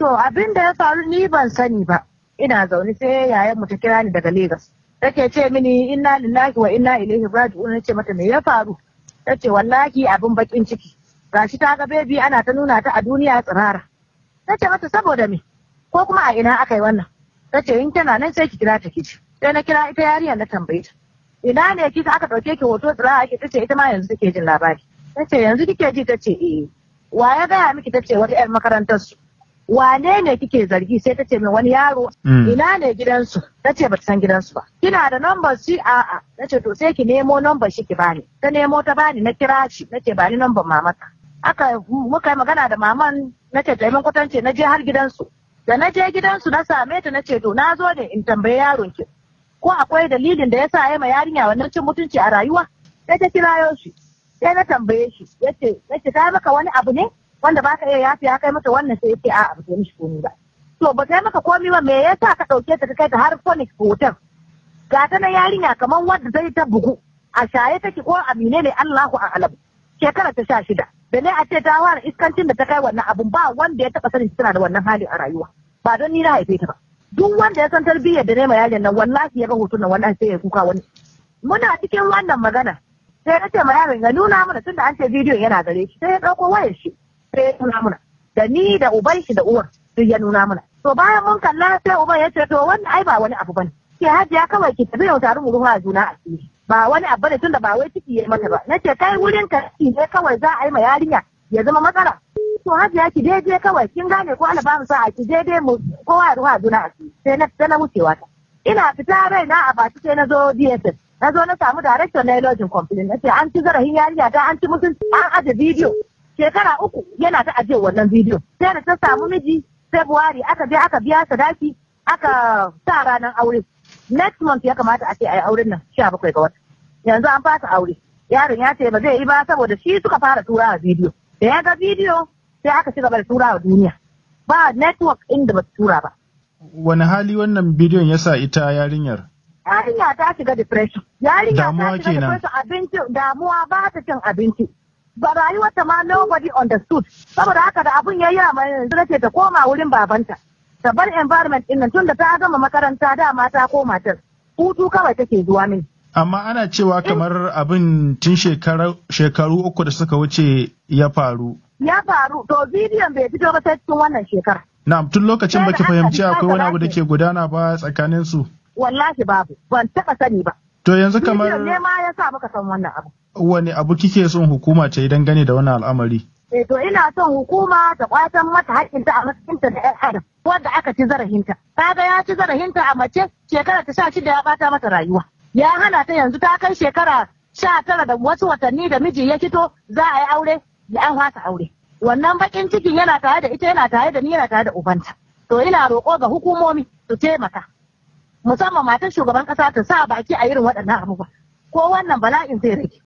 To, abin da ya faru ni ban sani ba. Ina zaune sai yayan mu ta kira ni daga Lagos. Take ce mini, "Inna lillahi wa inna ilaihi raji'un." Nace mata, "Me ya faru?" Tace wallahi abin bakin ciki. Gashi ta ga Baby ana ta nuna ta a duniya tsirara. Nace mata, "Saboda me? Ko kuma a ina aka yi wannan?" Tace in tana nan sai ki kira ta kici. Sai na kira ita yarinyar, na tambaye ta. "Ina ne kika aka ɗauke ki hoto tsirara ake?" Tace ita ma yanzu take jin labari. Tace, "Yanzu kike ji?" Tace eh. "Wa ya gaya miki?" Tace wata 'yar makarantar su. "Wane ne kike zargi?" Sai ta ce min wani yaro. "Ina ne gidansu?" Ta ce bata san gidansu ba. "Kina da number shi?" "A'a." Na ce, "To, sai ki nemo number shi ki bani." Ta nemo ta bani, na kira shi, na ce, "Bani number mamaka." Aka muka yi magana da maman, na ce ta yi min kwatance. Na je har gidansu. Da na je gidansu na same ta, na ce, "To, na zo ne in tambayi yaron ki. Ko akwai dalilin da yasa ya ma yarinya wannan cin mutunci a rayuwa?" Sai ta kirayo shi. Sai na tambaye shi, yace, nace, "Ta maka wani abu ne wanda baka iya yafi ya kai mata wannan?" Sai yace a'a, ba ta yi mishi komai ba. "To, ba ta yi maka komai ba, me yasa ka dauke ta ka kai ta har Phoenix Hotel? Ga ta nan yarinya kamar wadda zai ta bugu, a shaye take ko a menene, Allahu a'lam. Shekara ta 16 da ne a ce ta fara iskancin da ta kai wannan abun, ba wanda ya taba sanin tana da wannan hali a rayuwa, ba don ni na haife ta ba. Duk wanda ya san tarbiyyar da nema yarinyar nan, wallahi ya ga hoton nan, wallahi sai ya kuka." Wani muna cikin wannan magana, sai na ce ma yaron ya nuna mana, tunda an ce bidiyon yana gare shi. Sai ya ɗauko wayar shi, sai ya nuna mana, da ni da uban shi da uwar duk ya nuna mana. To, bayan mun kalla, sai uban ya ce, "To, wannan ai ba wani abu bane. Ke hajiya, kawai ki tafi yau tare mu ruwa juna asiri, ba wani abu bane, tunda ba wai ciki ya mata ba." Nace, "Kai, wurin ka ne kawai za a yi ma yarinya ya zama matsala. To hajiya, ki daidai kawai, kin gane ko? Allah ba mu sa'a, ki daidai mu kowa ya ruwa juna asiri." Sai na wucewa ta. Ina fita rai na a baci, sai na zo DSS. Na zo na samu director, na lodging complaint. Na ce an ci zarafin yarinya ta, an ci mutunci, an aje bidiyo shekara 3 yana ta ajiye wannan bidiyo. Sai da ta samu miji February, aka je aka biya sadaki, aka sa ranar aure. Next month ya kamata a ce a yi auren nan, 17 ga wata. Yanzu an fasa aure. Yaron ya ce ba zai yi ba, saboda shi suka fara tura a bidiyo. Da ya ga bidiyo, sai aka ci gaba da tura wa duniya. Ba network inda ba su tura ba. Wani hali wannan bidiyon ya sa ita yarinyar? Yarinya ta shiga depression. Yarinya Damuwa ta shiga kenan. depression, abinci damuwa, ba ta cin abinci. Ba rayuwarta ma nobody understood. Saboda haka da abun yayi yawa yanzu, nace ta koma wurin babanta. Ta bar environment din nan, tunda ta gama makaranta dama ta koma ta. Hutu kawai take zuwa mini. Amma ana cewa kamar abin tun shekaru 3 da suka wuce ya faru. Ya faru, to bidiyon bai fito ba sai cikin wannan shekara. Na'am, tun lokacin Sai da baki aka fahimci biya akwai wani abu da sadaki. ke gudana ba tsakanin su. Wallahi babu, ban taɓa sani ba. To, yanzu kamar Bidiyon ne ma ya sa muka san wannan abu. wani abu kike son hukuma ta yi dangane da wannan al'amari? Eh, to, ina son hukuma ta kwatan mata haƙƙinta a matsayinta da 'yan adam wanda aka ci zarafinta. Kaga ya ci zarafinta a mace shekara ta 16, ya bata mata rayuwa. Ya hana ta, yanzu ta kai shekara 19 da wasu watanni da miji ya fito za a yi aure, ya an fasa aure. Wannan bakin cikin yana tare da ita, yana tare da ni, yana tare da ubanta. To, ina roƙo ga hukumomi su taimaka. Musamman matar shugaban ƙasa ta sa baki a irin waɗannan abubuwa. Ko wannan bala'in zai rage.